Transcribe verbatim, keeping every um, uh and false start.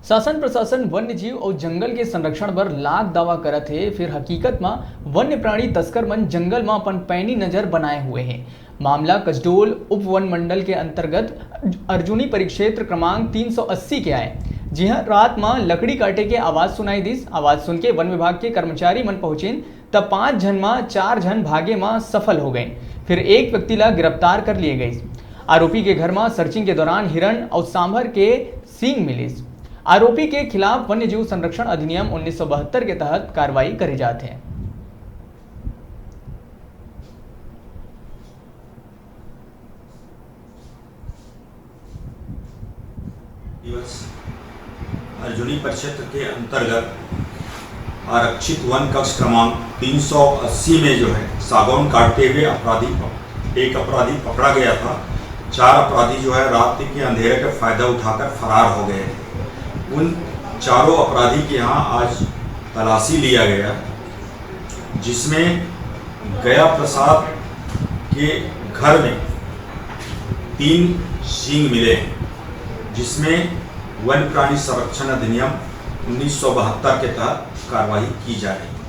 शासन प्रशासन वन्य जीव अउ जंगल के संरक्षण बर लाख दावा करत हे, फिर हकीकत म वन्य प्राणी तस्कर मन जंगल म अपन पैनी नजर बनाए हुए हे। मामला कसडोल उप वन मंडल के अंतर्गत अर्जुनी परिक्षेत्र क्रमांक तीन सौ अस्सी के आए, जिहां रात म लकड़ी काटे के आवाज सुनाई दिस। आवाज सुन के वन विभाग के कर्मचारी मन पहुंचिन, तब पांच झन म चार झन भागे म सफल हो गए। फिर एक व्यक्ति ला गिरफ्तार कर लिए गइस। आरोपी के घर म सर्चिंग के दौरान हिरण अउ सांभर के सींग मिलिस। आरोपी के खिलाफ वन्यजीव संरक्षण अधिनियम उन्नीस सौ बहत्तर के तहत कार्रवाई करे जात हे। दिवस अर्जुनी परिक्षेत्र के अंतर्गत आरक्षित वन कक्ष क्रमांक तीन सौ अस्सी में जो है सागौन काटते हुए अपराधी पक-, एक अपराधी पकड़ा गया था। चार अपराधी जो है रात के अंधेरे का फायदा उठाकर फरार हो गए थे। उन चारों अपराधी के यहाँ आज तलाशी लिया गया, जिसमें गया प्रसाद के घर में तीन सींग मिले हैं, जिसमें वन प्राणी संरक्षण अधिनियम उन्नीस सौ बहत्तर के तहत कार्रवाई की जा रही है।